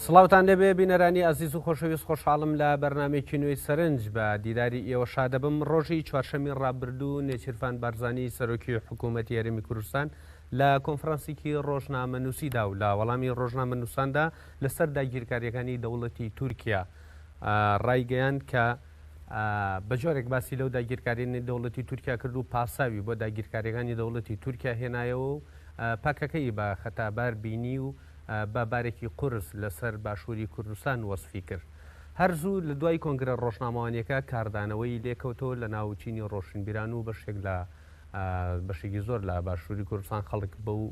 سڵاوتان لێبێ بینەرانی ئازیز و خۆشەویست خۆشحاڵم لە بەرنامەیەکی نوێی سەرنج بە دیداری ئێوە شادەبم ڕۆژی چوارشەمی ڕابردوو نێچیرڤان بارزانی سەرۆکی حکوومەتی هەرێمی کوردستان لە کۆنفرانسێکی ڕۆژنامەنووسیدا و لە وەڵامی ڕۆژنامەنووساندا لەسەر داگیرکاریەکانی دەوڵەتی تورکیا ڕایگەیاند کە بە جۆرێک باسی لەو داگیرکاریی دەوڵەتی تورکیا کرد و پاساوی بۆ داگیرکاریەکانی دەوڵەتی تورکیا هێنایەوە و پەکەکەی بە خەتابار بینی و بە بارێکی قورس لەسەر باشووری کوردستان وەسفی کرد. هەر زوو لە دوای کۆنگرە ڕۆژنامەوانییەکە کاردانەوەی لێکەوتەوە لە ناو چینی ڕۆشنبیران و بەشێک لە بەشێکی زۆر لە باشووری کوردستان خەڵک بەو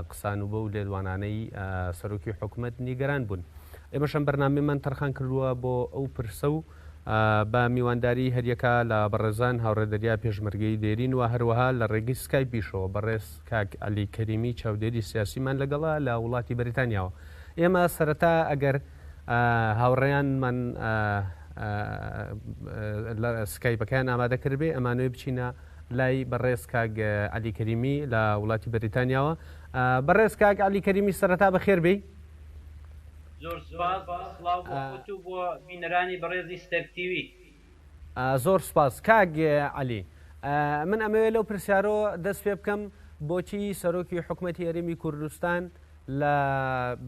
قسان و بەو لێدوانانەی سەرۆکی حکومەت نیگەران بوون. ئێمەش ئەم بەرنامەیەمان تەرخان کردووە بۆ ئەو پرسە و بە میوانداری هەریەکە لە بەڕێزان هاوڕێ دەریا پێشمەرگەی دێرین و هەروەها لە ڕێگەی سکایپیشەوە بەڕێز کاک عەلی کەریمی چاودێری سیاسیمان لەگەڵە لە وڵاتی بەریتانیاوە. ئێمە سەرەتا ئەگەر هاوڕێیانمان لە سکایپەکەیان ئامادە کردبێ ئەمانەوێ بچینە لای بەڕێز کاک عەلی کەریمی لە وڵاتی بەریتانیاوە. بەڕێز کاک عەلی کەریمی سەرەتا بەخێر بێی. زۆر سوپاس، سڵاو بۆ خۆت و بۆ بینەرانی بەڕێزی ستێرک تیوی. زۆر سوپاس کاک عەلی. من ئەمەوێ لەو پرسیارەوە دەست پێ بکەم بۆچی سەرۆکی حکومەتی هەرێمی کوردستان لە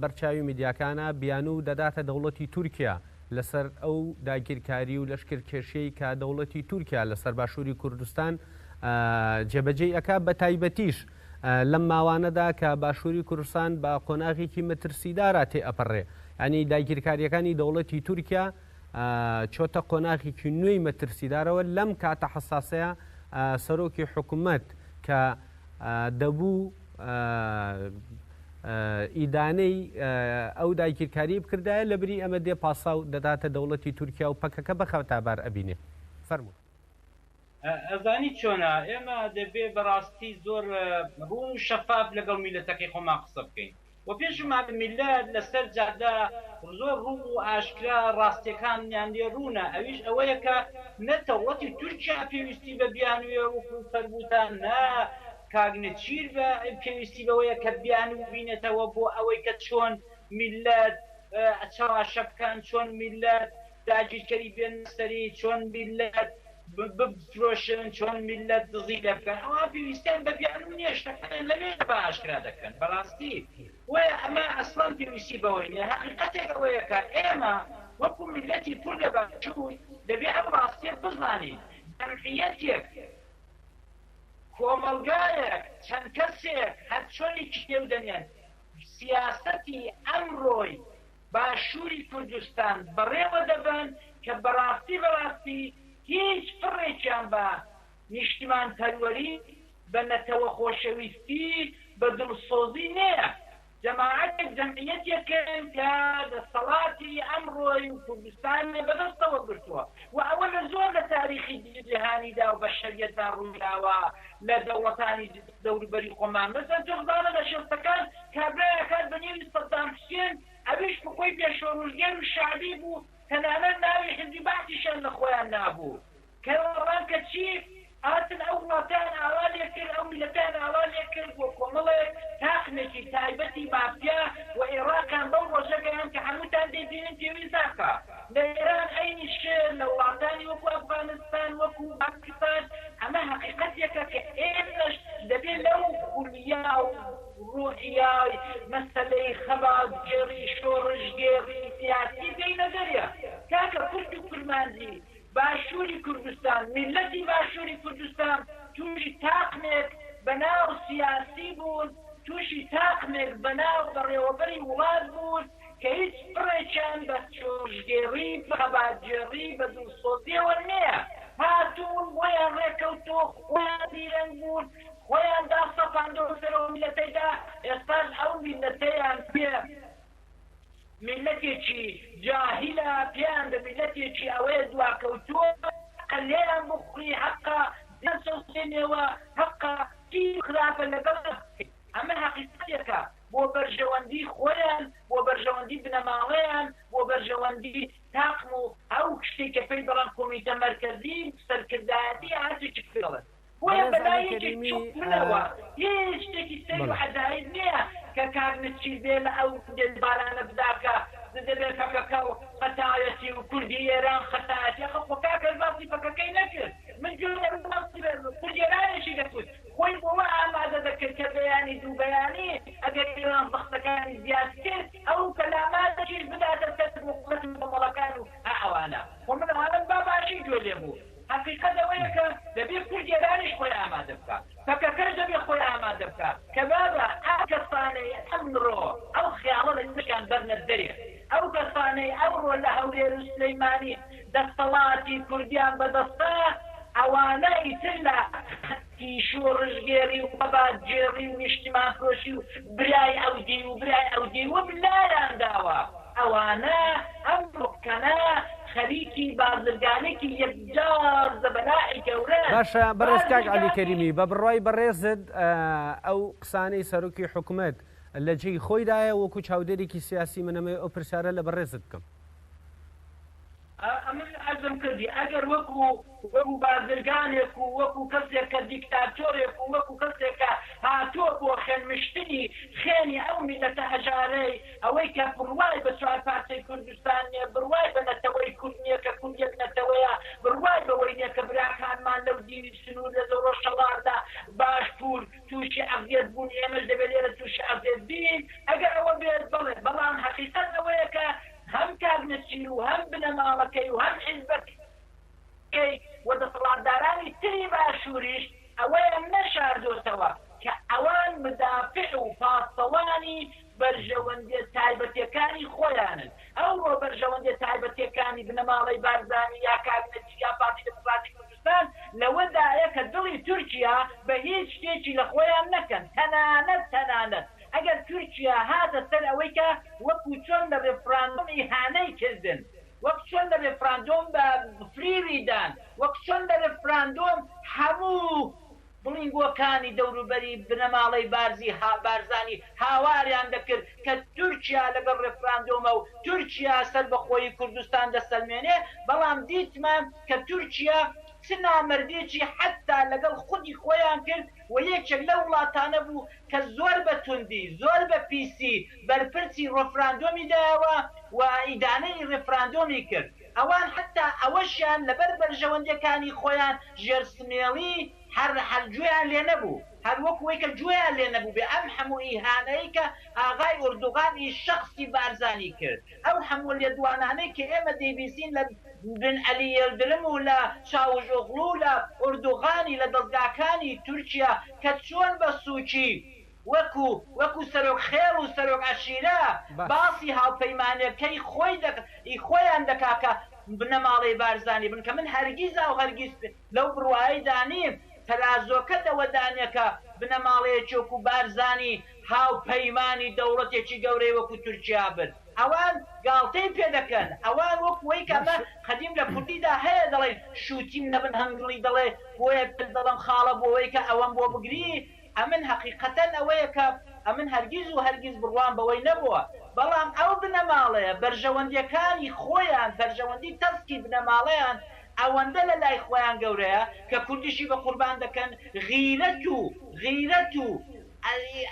بەرچاوی میدیاکانە بیانوو دەداتە دەوڵەتی تورکیا لەسەر ئەو داگیرکاری و لەشکرکێشیەی کە دەوڵەتی تورکیا لەسەر باشووری کوردستان جێبەجێی ئەکا بەتایبەتیش لەم ماوانەدا کە باشووری کوردستان بە قۆناغێکی مەترسیدارا تێئەپەڕێ، یانی داگیرکارییەکانی دەوڵەتی تورکیا چۆتە قۆناغێکی نوێی مەترسیدارەوە، لەم کاتە حەساسەیا سەرۆکی حکومەت کە دەبوو ئیدانەی ئەو داگیرکاریی بکردایە، لەبری ئەمە دێ پاساو دەداتە دەوڵەتی تورکیا و پەکەکە بە خەتابار ئەبینێ. فەرموو. ئەزانی چۆنە ئێمە دەبێ بەڕاستی زۆر ڕوون و شەفاف لەگەڵ میللەتەکەی خۆمان قسە بکەین و پێشمان میللەت لەسەر جادە زۆر ڕوون و ئاشکرا ڕاستیەکانیان لێ ڕوونە ئەویش ئەوەیە کە نە دەوڵەتی تورکیا پێویستی بە بیانوویە وەکو فەرمووتان نە کاک نێچیر بە پێویستی بەوەیە کە بیانوو ببینێتەوە بۆ ئەوەی کە چۆن میللەت چەواشە بکەن چۆن میللەت داگیرکەری بێننە سەری، چۆن میللەت بفرۆشن، چۆن میللەت دزی لێ بکەن، ئەوان پێویستیان بە بیانوو نییە، شتەکانیان لەمێژە بە ئاشکرا دەکەن، بەڕاستی بۆیە ئەمە ئەسڵەن پێویستی بەوەی نییە، هەقیقەتێک ئەوەیە کە ئێمە وەکو میللەتی کورد لە باشوور دەبێ ئەم ڕاستییە بزانین، جەمعیەتێک، کۆمەڵگایەک، چەند کەسێک، هەرچۆنێکی نێو دەنێن، سیاسەتی ئەمڕۆی باشووری کوردستان بەڕێوە دەبەن کە بەڕاستی بەڕاستی هیچ فڕێکیان بە نیشتمان پەروەری، بە نەتەوە خۆشەویستی، بە دڵسۆزی نێیە. جەماعەتێک جەمعیەتێکن کە دەستەڵاتی ئەمڕۆی کوردستانیان بەدەستەوە گرتووە و ئەوە لە زۆر لە تاریخی جیهانیدا و بەشەریەتدا ڕوویداوە لە دەوڵەتانی دەوروبەری خۆمان مەسەلەن تۆ بزانە لە شێستەکان کابرایەک هات بە نێوی سەدام حوسێن ئەویش کە خۆی پێ شۆڕشگێر و شەعبی بوو تەنانەت ناوی حزبی بەعسیشیان لە خۆیان نابوو کەوان کە چی هاتن ئەو وڵاتەیان ئاوا لێ کرد ئەو میللەتەیان ئاوا لێ کرد و کۆمەڵێک تاقمێکی تایبەتی مافیا و ئێڕاقیان بەو ڕۆژە گەیاند کە هەمووتان دەیبینن پێویست ناکا لە ئێران عەینی شت لە وڵاتانی وەکو ئەفغانستان وەکو پاکستان ئەمە هەقیقەتێکە کە ئێمەش دەبێ لەو خولیا و ڕوحیای مەسەلەی خەباتگێڕی شۆڕشگێڕی سیاسی بێینە دەرێ کاکە کورت و کورمانجی باشووری کوردستان، میللەتی باشووری کوردستان تووشی تاقمێک بە ناو سیاسی بوون، تووشی تاقمێک بە ناو بەڕێوەبەری وڵات بوون کە هیچ فڕێکیان بە شۆڕشگێڕی، بە خەباتگێڕی، بە دڵسۆزییەوە نییە. هاتوون بۆیان ڕێکەوتووە، خۆیان زیرەنگ بوون، خۆیان داسەپاندووە بەسەر ئەو میللەتەیدا، ئێستاش ئەو میللەتەیان پێ میللەتێکی جاهیلە پێیان بە میللەتێکی ئەوەیە دواکەوتووە حەقە لێیان بخوڕی حەقە بیان چەوسێنێوە حەقە چی خراپە لەگەڵیان بکەی ئەمە هەقیقەتێکە بۆ بەرژەوەندی خۆیان بۆ بەرژەوەندی بنەماڵەیان بۆ بەرژەوەندی تاقم و ئەو شتەی کە پێی دەڵێن کۆمیتە مەرکەزی سەرکردایەتی هەرچێکی پێ دەڵێن بۆیە بەڕێز بە عەلی لای یەکێک کەریمی چوک منەوە هیچ شتێکی سەیر و بەڵێ. عەجایب نییە کە کاک نەچیر بێ لە ئەو لێدوانانە بدا کە. دەبێ پەکەکە و خەتایەتی و کوردی ئێران خەتایەتی ئەخە خۆ کاکە باسی پەکەکەی نەکرد من گوێم لە باسی کوردی ئێرانیشی دەکوت خۆی بۆوە ئامادە دەکرد کە بەیانی دوو بەیانی ئەگەر ئێران زەختەکانی زیاد کرد ئەو پەلامارێکیش بداتە سەر حکومەت و کۆمەڵەکان و ئا ئەوانە خۆ من ئەوانەم با باشی گوێ لێ بوو هەقیقەت ئەوەیە کە دەبێ کورد ئێرانیش خۆی ئامادە بکا پەکەکەش دەبێ خۆی ئامادە بکا کە بابە ئەو کەسانەی ئەمڕۆ ئەو خەیاڵە لە مێشکیان بەرنە دەرێ ئەو کەسانەی ئەوڕۆ لە هەولێر و سلیمانی دەستەڵاتی کوردیان بەدەستە ئەوانە ئیتر لە خەتی شۆڕشگێڕی و خەباتگێڕی و نیشتیمانفرۆشی و برای ئەودیو و برای ئەودیوم لایان داوە ئەوانە ئەمڕۆکەنە خەریکی بازرگانێکی یەکجار زەبەلاحی گەورەن. باشە بەڕێز کاک عەلی بازرگانی. کەریمی بە بڕوای بەڕێزت ئەو قسانەی سەرۆکی حکومەت لە جێی خۆیدایە وەکو چاودێرێکی سیاسی من ئەمەوێ ئەو پرسیارە لە بەڕێزت بکەم. ئەمن عەرزم کردی ئەگەر وەکو وەکو بازرگانێک و وەکو کەسێک کە دیکتاتۆرێک و وەکو کەسێک کە هاتووە بۆ خوێن مشتنی خوێنی ئەو میللەتە هەژارەی ئەوەی کە بڕوای بە چوارپارچەی کوردستان نیە بڕوای بە نەتەوەی کورد نیە کە کورد یەک نەتەوەیە بڕوای بەوەی نیە کە براکانمان لەو دیوی سنوور لە ڕۆژهەڵاتدا باشوور تووشی ئەزیەت بوون ئێمەش دەبێت لێرە تووشی ئەزیەت بین ئەگەر ئەوە بێت بەڵێ بەڵام هەقیقەت ئەوەیە کە هەم کاک نەچیر و هەم بنەماڵەکەی و هەم حیزبەکەی و دەسەڵاتدارانی تری باشووریش ئەوەیان نەشاردۆتەوە کە ئەوان مدافع و پاسەوانی بەرژەوەندیە تایبەتیەکانی خۆیانن. ئەوڕۆ بەرژەوەندیە تایبەتیەکانی بنەماڵەی بارزانی یا کاک نەجیب یا پارتی دیموکراتی کوردستان لەوەدایە کە دڵی تورکیا بە هیچ شتێکی لە خۆیان نەکەن تەنانەت تەنانەت ئەگەر تورکیا هاتە سەر ئەوەی کە وەکو چۆن لە ڕێفراندۆم ئیهانەی کردن، وەک چۆن لە ڕێفراندۆم بە فریوی دان، وەک چۆن لە ڕێفراندۆم هەموو بڵیندگۆکانی دەوروبەری بنەماڵەی بارزی بارزانی هاواریان دەکرد کە تورکیا لەگەڵ ڕێفراندۆمە و تورکیا سەربەخۆیی کوردستان دەسەلمێنێ، بەڵام دیتمان کە تورکیا چ نامەردیەکی حەتتا لەگەڵ خودی خۆیان کرد و یەکێک لەو وڵاتانە بوو کە زۆر بە توندی، زۆر بە پیسی بەرپرچی ڕێفراندۆمی دایەوە و ئیدانەی ڕێفراندۆمی کرد. ئەوان حەتتا ئەوەشیان لەبەر بەرژەوەندیەکانی خۆیان ژێر سمێڵی هەر هەر گوێیان لێ نەبوو. هەر وەکو وەی کە گوێیان لێ نەبووبێ ئەم هەموو ئیهانەی کە ئاغای ئوردوغان ی شەخسی بارزانی کرد، ئەو هەموو لێدوانانەی کە ئێمە دەیبیستین لە بن عەلی یەلدرم و لە چاوش ئۆغڵو و لە ئوردوغانی لە دەزگاکانی تورکیا کە چۆن بە سوکی وەکو وەکو سەرۆک خێڵ و سەرۆک عەشیرە باش. باسی هاوپەیمانەکەی خۆی دەک ی خۆیان دەکا کە بنەماڵەی بارزانی بن کە من هەرگیزاو هەرگیز لەو بڕوایەیدا نیم تەرازۆکە لەوەدا نیە کە بنەماڵەیەکی وەکو بارزانی هاوپەیمانی دەوڵەتێکی گەورەی وەکو تورکیا بن. ئەوان گاڵتەی پێ دەکەن. ئەوان وەکو وەی کە ئەمە باش. قەدیم لە کوردیدا هەیە دەڵێن شووتیم لە بن هەنگڵی دەڵێ بۆیە پێت دەڵێم خاڵە بۆ وەی کە ئەوەم بۆ بگری. ئەمن هەقیقەتەن ئەوەیە کە ئەمن هەرگیز و هەرگیز بڕوام بەوەی نەبووە. بەڵام ئەو بنەماڵەیە بەرژەوەندیەکانی خۆیان، بەرژەوەندی تەسکی بنەماڵەیان ئەوەندە لە لای خۆیان گەورەیە کە کوردیشی بە قوربان دەکەن، غیرەت و غیرەت و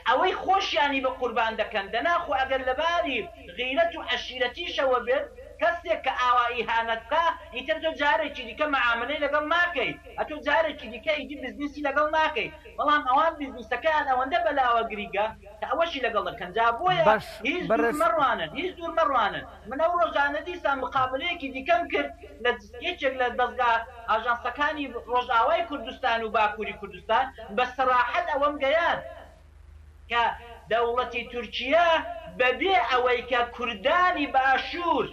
ئەوەی خۆشیانی بە قوربان دەکەن، دەنا خۆ ئەگەر لە باری غیرەت و عەشیرەتیشەوە بێت کەسێک کە ئاوا ئیهانەت بکا ئیتر تۆ جارێکی دیکە مەعامەلەی لەگەڵ ناکەی، ئەتۆ جارێکی دیکە ئیدی بزنسی لەگەڵ ناکەی، بەڵام ئەوان بزنسەکەیان ئەوەندە بەلاوە گریگە کە ئەوەشی لەگەڵ دەکەن، جا بۆیە باش هیچ دوور بەڕێز. مەڕوانن، هیچ دوور مەڕوانن. من ئەو ڕۆژانە دیسان مقابەلەیەکی دیکەم کرد لە یەکێک لە دەزگا ئاژانسەکانی ڕۆژئاوای کوردستان و باکووری کوردستان، بە سەراحەت ئەوەم گەیاند کە دەوڵەتی تورکیە بە بێ ئەوەی کە کوردانی باشوور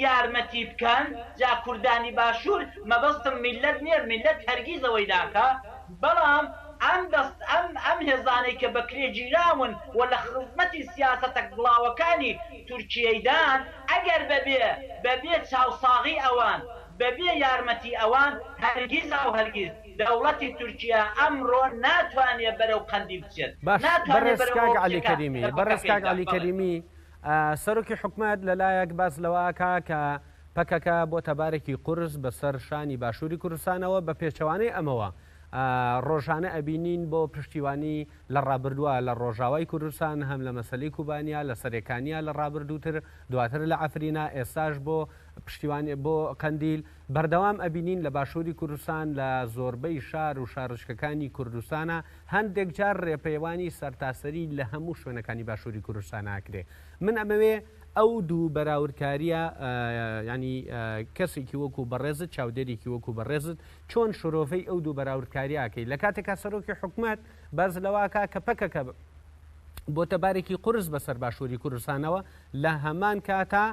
یارمەتی بکەن، جا کوردانی باشوور مەبەستم میللەت نیە، میللەت هەرگیز ئەوەی ناکا، بەڵام ئەم دەست ئەم ئەم هێزانەی کە بەکرێ گیراون و لە خزمەتی سیاسەتە گڵاوەکانی تورکیەیدان، ئەگەر بەبێ بەبێ چاوساغی ئەوان، بەبێ یارمەتی ئەوان هەرگیزاو هەرگیز دەوڵەتی تورکیە ئەمڕۆ ناتوانێ بەرەو قەندیل بچێت، باش ناتوانێ بەڕێز بەرەو کاک ئەوە عەلی بچێ کە کەریمی، لە بەڕێز کاک پەکەکەیدا. عەلی بەڵێ. کەریمی، سەرۆکی حکومەت لەلایەک باس لەوە ئەکا کە پەکەکە بۆتە بارێکی قورس بەسەر شانی باشووری کوردستانەوە، بە پێچەوانەی ئەمەوە. ڕۆژانە ئەبینین بۆ پشتیوانی لە ڕابردووە لە ڕۆژاوای کوردستان هەم لە مەسەلەی کوبانیا لە سەرێکانیا لە ڕابردووتر دواتر لە عەفرینا ئێستاش بۆ پشتیوانی بۆ قەندیل بەردەوام ئەبینین لە باشووری کوردستان لە زۆربەی شار و شارۆچکەکانی کوردستانا هەندێک جار ڕێپێوانی سەرتاسەری لە هەموو شوێنەکانی باشووری کوردستانا ئەکرێ من ئەمەوێ ئەو دوو بەراوردکاریە یانی کەسێکی وەکو بەڕێزت چاودێرێکی وەکو بەڕێزت چۆن شرۆڤەی ئەو دوو بەراوردکاریە ئەکەی لە کاتێکا سەرۆکی حکومەت باس لەوە ئەکا کە پەکەکە بۆتە بارێکی قورس بەسەر باشووری کوردستانەوە لە هەمان کاتا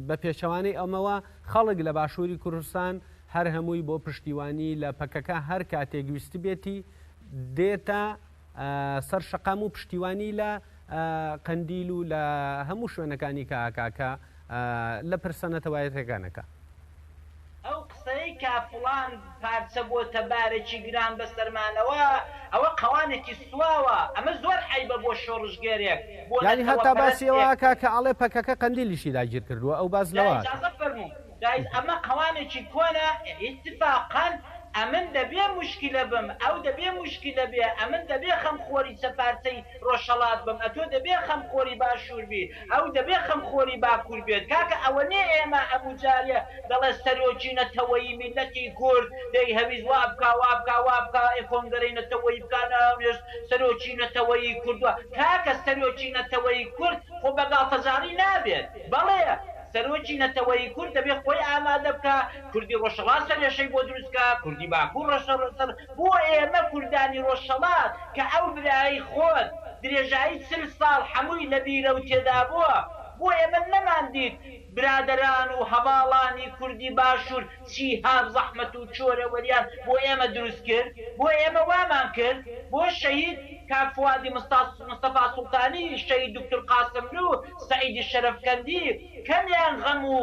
بە پێچەوانەی ئەمەوە خەڵک لە باشووری کوردستان هەر هەمووی بۆ پشتیوانی لە پەکەکە هەر کاتێک ویستبێتی دێتە سەر شەقام و پشتیوانی لە قەندیل و لە هەموو شوێنەکانی کە ئەکا کە لە پرسە نەتەوایەتیەکان ئەکا. ئەو قسەی کە فڵان پارچە بۆتە بارێکی گران بەسەرمانەوە، ئەوە قەوانێکی سواوە، ئەمە زۆر عەیبە بۆ شۆڕشگێرێک، بۆ یانی هەتا باسی ئەوە نەتەوەپەرستێک. ئەکا کە ئەڵێ پەکەکە قەندیلیشی داگیر کردووە، ئەو باس جا لەوە ئەکا. ئیجازە فەرموو گایز ئەمە قەوانێکی کۆنە ئیتفاقەن ئەمن دەبێ موشکیلە بم ئەو دەبێ موشکیلە بێ ئەمن دەبێ خەمخۆری چە پارچەی ڕۆژهەڵات بم ئەتۆ دەبێ خەمخۆری باشوور بی ئەو دەبێ خەمخۆری باکوور بێت کاکە ئەوە نیە ئێمە ئەبوو جارێ دەڵێ سەرۆکی نەتەوەیی میللەتی کورد دەیهەویست وا بکا وا بکا وا بکا ئێ کۆنگەرەی نەتەوەیی بکا ناونێشت سەرۆکی نەتەوەیی کورد وا کاکە سەرۆکی نەتەوەیی کورد خۆ بە گاڵتەجاڕی نابێت بەڵێ سەرۆکی نەتەوەیی کورد دەبێ خۆی ئامادە بکا، کوردی ڕۆژهەڵات سەرێشەی بۆ دروست کا، کوردی باکوور ڕەشە سەر بۆ ئێمە کوردانی ڕۆژهەڵات کە ئەو برایەی خۆت درێژایی چل ساڵ حەمووی لە بیرە و تێدا بووە، بۆ ئێمە نەمان دیت برادەران و هەڤاڵانی کوردی باشوور چی هاب زەحمەت و چۆرەوەریان بۆ ئێمە دروست کرد، بۆ ئێمە وامان کرد، بۆ شەهید کاک فوادی مستەفا سوڵتانی، شەهید دوکتور قاسملوو، سەعیدی شەرەفکەندی کەمیان غەم و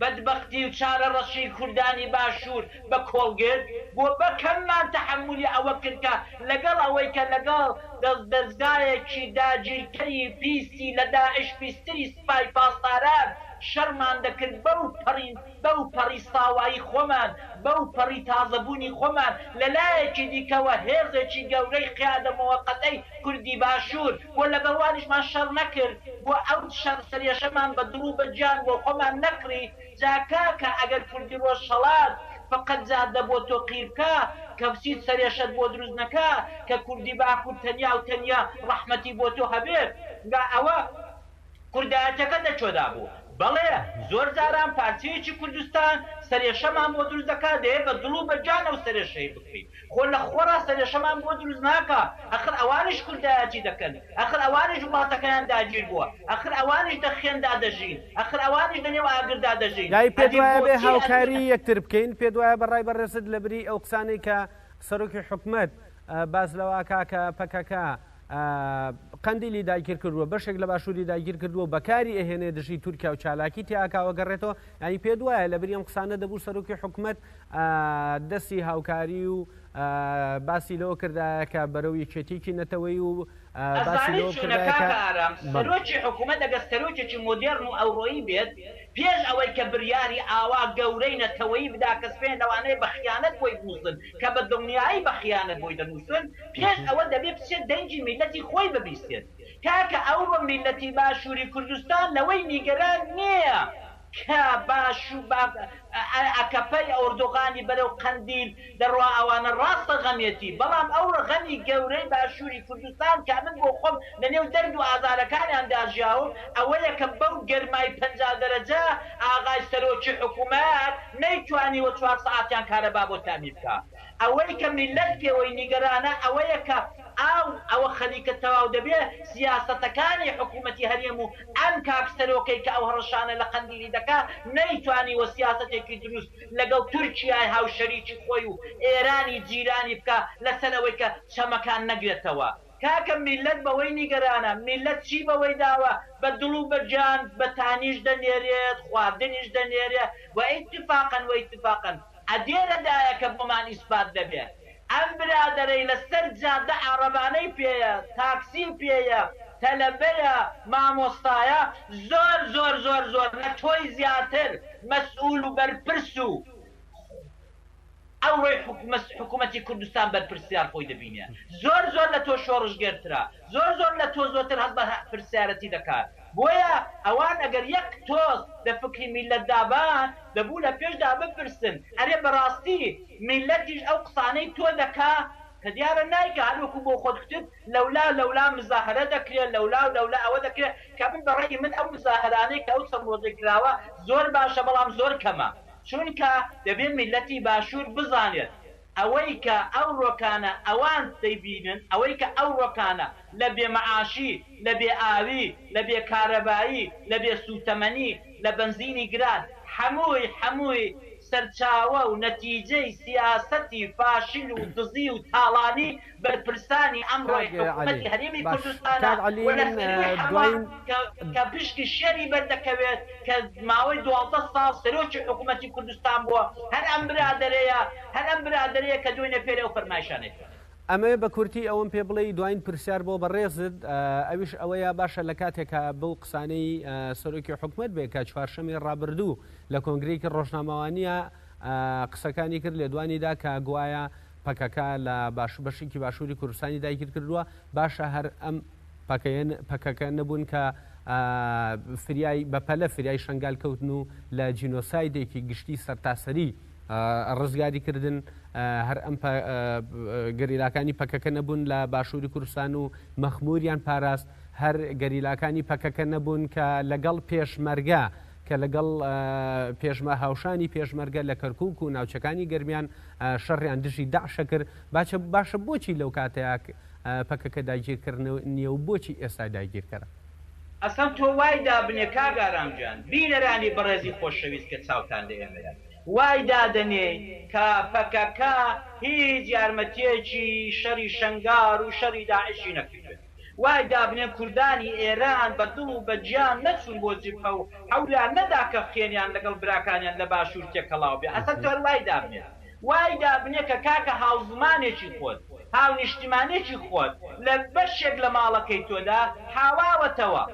بەدبەختی و چارەڕەشی کوردانی باشوور بە کۆڵ گرت؟ بۆ بە کەممان تەحەمولی ئەوە کرد کە لەگەڵ ئەوەی کە لەگەڵ دەست دەزگایەکی داگیرکەری پیسی لە داعش پیستری سپای پاسداران شەڕمان دەکرد بەو پەڕی بەو پەڕی ساوایی خۆمان بەو پەڕی تازەبوونی خۆمان لە لایەکی دیکەوە هێزێکی گەورەی قیادە موەقەتەی کوردی باشوور بۆ لەگەڵ وانیشمان شەڕ نەکرد بۆ ئەو شەڕ سەرێشەمان بە دڵ و بە گیان بۆ خۆمان نەکڕی جا کاکە ئەگەر کوردی ڕۆژهەڵات فەقەت جادە بۆ تۆ قیر بکا کەفسیت سەرێشەت بۆ دروست نەکا کە کوردی باکور تەنیا و تەنیا ڕەحمەتی بۆ تۆ هەبێت گا ئەوە کوردایەتەکە لە کوێدا بوو؟ بەڵێ زۆر جاران پارچەیەکی کوردستان سەرێشەمان بۆ دروست دەکا دەیە بە دڵ و بە گیان ئەو سەرێشەی بکڕین خۆ لە خۆڕا سەرێشەمان بۆ دروست ناکا ئەخر ئەوانیش کوردایەتی دەکەن ئەخر ئەوانیش وڵاتەکەیان داگیر بووە ئەخر ئەوانیش دە خوێندا دەژین ئەخر ئەوانیش دە نێو ئاگردا دەژین دایی پێت ئەدی وایە بێ بۆچی ئەتوو هاوکاری یەکتر بکەین؟ پێت وایە بە ڕای بەڕێزت لە بری ئەو قسانەی کە سەرۆکی حکومەت باس لەوە ئەکا کە پەکەکە قەندیلی داگیر کردووە، بەشێک لە باشووری داگیر کردووە و بەکاری ئەهێنێ دژی تورکیا و چالاکی تیا ئەکا و ئەگەڕێتەوە، یانی پێت وایە لەبری ئەم قسانە دەبوو سەرۆکی حکومەت دەستی هاوکاری و باسی لەوە کردایە کە بەرەو یەکێتیەکی نەتەوەیی و باسی ئەزانی لەوە چۆنە بکردایە کە کاکە ئارام، بەڵێ. سەرۆکی حکومەت ئەگەر سەرۆکێکی مۆدێرن و ئەوڕۆیی بێت، پێش ئەوەی کە بریاری ئاوا گەورەی نەتەوەیی بدا کە سبەینێ لەوانەیە بە خیانەت بۆی بنووسن کە بە دڵنیایی بە خیانەت بۆی دەنووسن، پێش ئەوە دەبێ بچێت دەنگی میللەتی خۆی ببیستێت. کاکە ئەوڕۆ میللەتی باشووری کوردستان لەوەی نیگەران نییە کە باشو ئەکەپەی ئۆردوغانی بەرەو قەندیل دەڕوا ئەوانە ڕاستە غەمێتی بەڵام ئەوڕۆ غەمی گەورەی باشووری کوردستان کە من بۆ خۆم لە نێو دەرد و ئازارەکانیاندا ژیاوم ئەوەیە کە بەو گەرمای 50 دەرەجە ئاغای سەرۆکی حکومەت نەیتوانیوە چوار سەعاتیان کارەبا بۆ تامین بکا. ئەوەی کە میللەت پێوەی نیگەرانە ئەوەیە کە ئاو ئەوە خەریکە تەواو دەبێ، سیاسەتەکانی حکوومەتی هەرێم و ئەم کاک سەرۆکەی کە ئەو هەڕەشانە لە قەندیلی دەکا نەیتوانیوە سیاسەتێکی دروست لەگەڵ تورکیای هاوشەریکی خۆی و ئێرانی جیرانی بکا لەسەر ئەوەی کە چەمەکان نەگرێتەوە. کاکە میللەت بەوەی نیگەرانە، میللەت چی بەوەی داوە، بە دڵ و بە گیان بەتانیش دەنێرێت، خواردنیش دەنێرێ و ئیتفاقەن و ئیتفاقەن ئەدێرەدایە کە بۆمان ئیسپات دەبێ ئەم برادەرەی لە سەر جادە عەڕەبانەی پێیە، تاکسی پێیە، تەلەبەیە، مامۆستایە، زۆر زۆر زۆر زۆر لە تۆی زیاتر مەسئول و بەرپرس و. ئەوڕۆی حکومەتی کوردستان بەرپرسیار خۆی دەبینێ. زۆر زۆر لە تۆ شۆڕشگێرترە. زۆر زۆر لە تۆ زۆرتر هەست بە پرسیارەتی دەکات. بۆیە ئەوان ئەگەر یەک تۆز لە فکری میللەتدا بان، دەبوو لە پێشدا بپرسن، ئەرێ بەڕاستی میللەتیش ئەو قسانەی تۆ دەکا؟ کە دیارە نایکا، هەر وەکو بۆ خۆت کوتت لەولا لەولا مزاهەرە دەکرێ، لەولا و لەولا ئەوە دەکرێ، کە من بە ڕەئی من ئەو مزاهەرانەی کە ئەو چەند ڕۆژەی کراوە زۆر باشە بەڵام زۆر کەمە. چونکە دەبێ میللەتی باشوور بزانێت ئەوەی کە ئەوڕۆکانە ئەوان دەیبینن، ئەوەی کە ئەوڕۆکانە لە بێ مەعاشی، لە بێ ئاوی، لە بێ کارەبایی، لە بێ سووتەمەنی، لە بەنزینی گران، حەمووی حەمووی سەرچاوە و نەتیجەی سیاسەتی فاشل و دزی و تاڵانی بەرپرسانی ئەمڕۆی کاک عەلی حکوومەتی هەرێمی باش کوردستانە کاک عەلی و لە من سەرووی حەمە دواین کە کە پشکی شێری بەردەکەوێت کە ماوەی 12 ساڵ سەرۆکی حکوومەتی کوردستان بووە هەر ئەم برادەرەیە هەر ئەم برادەرەیە کە دوێنێ پێرێ ئەو فەرمایشانەی کرد. ئەمەوێ بە کورتی ئەوەم پێ بڵێی دواین پرسیار بۆ بەڕێزت ئەویش ئەوەیە باشە لە کاتێکا بەو قسانەی سەرۆکی حکومەت بێ کە چوارشەمی ڕابردوو لە کۆنگرەیەکی ڕۆژنامەوانیە قسەکانی کرد لێدوانی دا کە گوایە پەکەکە لە باش بەشێکی باشووری کوردستانی داگیر کردووە باشە هەر ئەم پەکەکە نەبوون کە فریای بەپەلە فریای شنگال کەوتن و لە جینۆسایدێکی گشتی سەرتاسەری ڕزگاری کردن هەر ئەم گەریلاکانی پەکەکە نەبوون لە باشووری کوردستان و مەخموریان پاراست هەر گەریلاکانی پەکەکە نەبوون کە لەگەڵ پێشمەرگە کە لەگەڵ پێشمە هاوشانی پێشمەرگە لە کەرکوک و ناوچەکانی گەرمیان شەڕیان دژی داعشە کرد باچە باشە بۆچی لەو کاتەیە پەکەکە داگیرکەر نییە و بۆچی ئێستا داگیرکەرە؟ ئەسڵەن تۆ وای دابنێ کاک ئارام گیان، بینەرانی بەڕێزی خۆشەویست کە چاوتان لە ئێمەیە، وای دادەنێی کە پەکەکە هیچ یارمەتیەکی شەری شەنگار و شەری داعشی نەکردبێت. وای دابنێن کوردانی ئێران بە دڵ و بە گیان نەچوون بۆ جبهە و حەولیان نەدا کە خوێنیان لەگەڵ براکانیان لە باشوور تێکەڵاو بێ. ئەسڵەن تۆ هەر وای دابنێ. وای دابنێ کە کاکە هاوزمانێکی خۆت، هاونیشتیمانێکی خۆت لە بەشێک لە ماڵەکەی تۆدا حاواوەتەوە،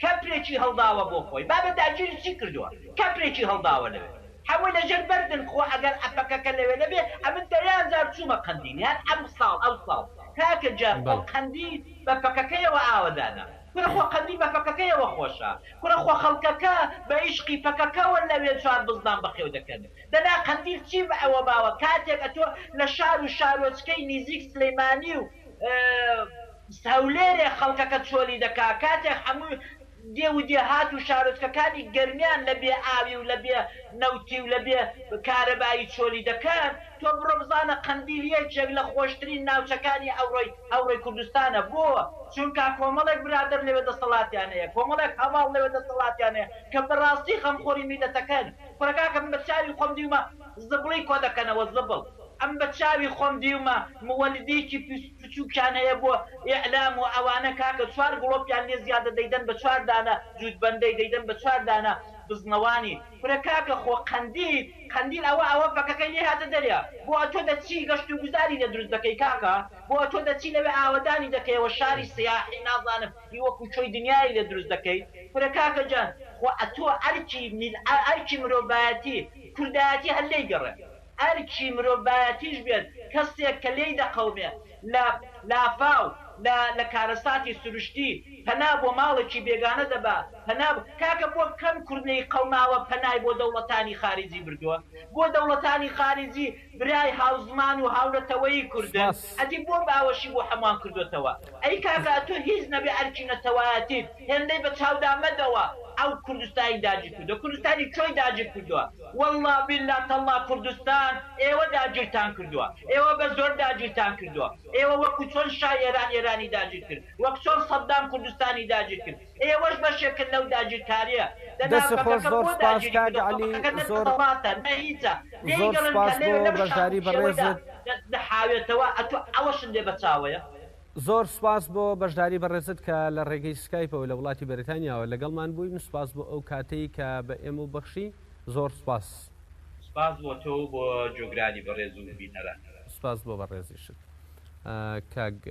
کەپرێکی هەڵداوە بۆ خۆی، بابە داگیری چی کردووە؟ کەپرێکی هەڵداوە لەوێ. هەمووی لە ژێر بەردن، خۆ ئەگەر پەکەکە لەوێ نەبێ، ئەمن دەیان جار چوومە قەندیل، یان ئەمساڵ ئەوساڵ، کاکە گیان خۆ قەندیل بە پەکەکەیەوە ئاوەدانە، کورە خۆ قەندیل بە پەکەکەیەوە خۆشە، کورە خۆ خەڵکەکە بە ئیشقی پەکەکەوە لەوێ چوار بزنان بەخێو دەکەن. دەنا قەندیل چی بە ئەوە ماوە کاتێک ئەتۆ لە شار و شارۆچکەی نیزیک سلیمانی و هەولێرێ خەڵکەکە چۆلی دەکا کاتێک هەموو دێ و دێهات و شارۆچکەکانی گەرمیان لە بێ ئاوی و لە بێ نەوتی و لە بێ کارەبایی چۆلی دەکەن تۆ بڕۆ بزانە قەندیل یەکێک لە خۆشترین ناوچەکانی ئەوڕۆی ئەوڕۆی کوردستانە بۆ چونکا کۆمەڵێک برادەر لەوێ دەسەڵاتیان هەیە کۆمەڵێک هەڤاڵ لەوێ دەسەڵاتیان هەیە کە بەڕاستی خەمخۆری میللەتەکەن کورە کاکە من بە چاوی خۆم دیومە زبڵی کۆدەکەنەوە زبڵ ئەمن بە چاوی خۆم دیومە موەلدیکی پچوکیان هەیە بۆ ئیعلام و ئەوانە کاکە چوار گڵۆپیان لێ زیادە دەیدەن بە چوار دانە جوت بەندەی دەیدەن بە چوار دانە بزنەوانی کورە کاکە خۆ قەندیل قەندیل ئەوە ئەوە پەکەکەی لێ هاتە دەرێ بۆ ئەتۆ دەچی گەشت و گوزاری لێ دروست دەکەی کاکە بۆ ئەتۆ دەچی لەوێ ئاوەدانی دەکەیەوە شاری سیاحی نازانم ی وەکو چۆی دنیای لێ دروست دەکەی کورە کاکە گیان خۆ ئەتۆ ئەرکی میل ئەرکی مرۆڤایەتی کوردایەتی هەر لێی گەڕێ ئەرکی مرۆڤایەتیش بێت کەسێک کە لێی دەقەومێ لە لافاو لە لە کارەساتی سروشتی پەنا بۆ ماڵێکی بێگانە دەبا پەنا بۆ کاکە بۆ کەم کورد لێی قەوماوە پەنای بۆ دەوڵەتانی خاریجی بردووە بۆ دەوڵەتانی خاریجی برای هاوزمان و هاونەتەوەیی کوردن سپاس. ئەدی بۆ باوەشی بۆ هەموان کردۆتەوە ئەی کاکە ئەتۆ هیچ نەبێ ئەرکی نەتەوایەتیت هێندەی بە چاودا مەدەوە ئەو کوردستانی داگیر کردوە کوردستانی کۆی داگیر کردوە واللە بیللا تاللە کوردستان ئێوە داگیرتان کردوە ئێوە بە زۆر داگیرتان کردوە ئێوە وەکو چۆن شای ئێران ئێرانی داگیر کرد وەک چۆن سەدام کوردستانی داگیر کرد ئێوەش بەشێکن لەو داگیرکاریە دەنا دەست خۆش پەکەکە زۆر بۆ سپاس داگیری کاک کردوە خۆ عەلی پەکەکە نە زۆر دەسەڵاتە نە هیچە لێی زۆر گەڕێن کە سپاس بۆ لەوێ لەم شاخ و بەشداری کێوەدا بەڕێزت. دەحاوێتەوە ئەتۆ ئەوەشت لێ بەچاوەیە. زۆر سپاس بۆ بەشداری بەڕێزت کە لە ڕێگەی سکایپەوە لە وڵاتی بەریتانیاوە لەگەڵمان بووین سپاس بۆ ئەو کاتەی کە بە ئێمەو بەخشی زۆر سپاس. سپاس بۆ تۆ و بۆ جۆگرانی بەڕێز و بینەران. سپاس بۆ بەڕێزیشت کاک.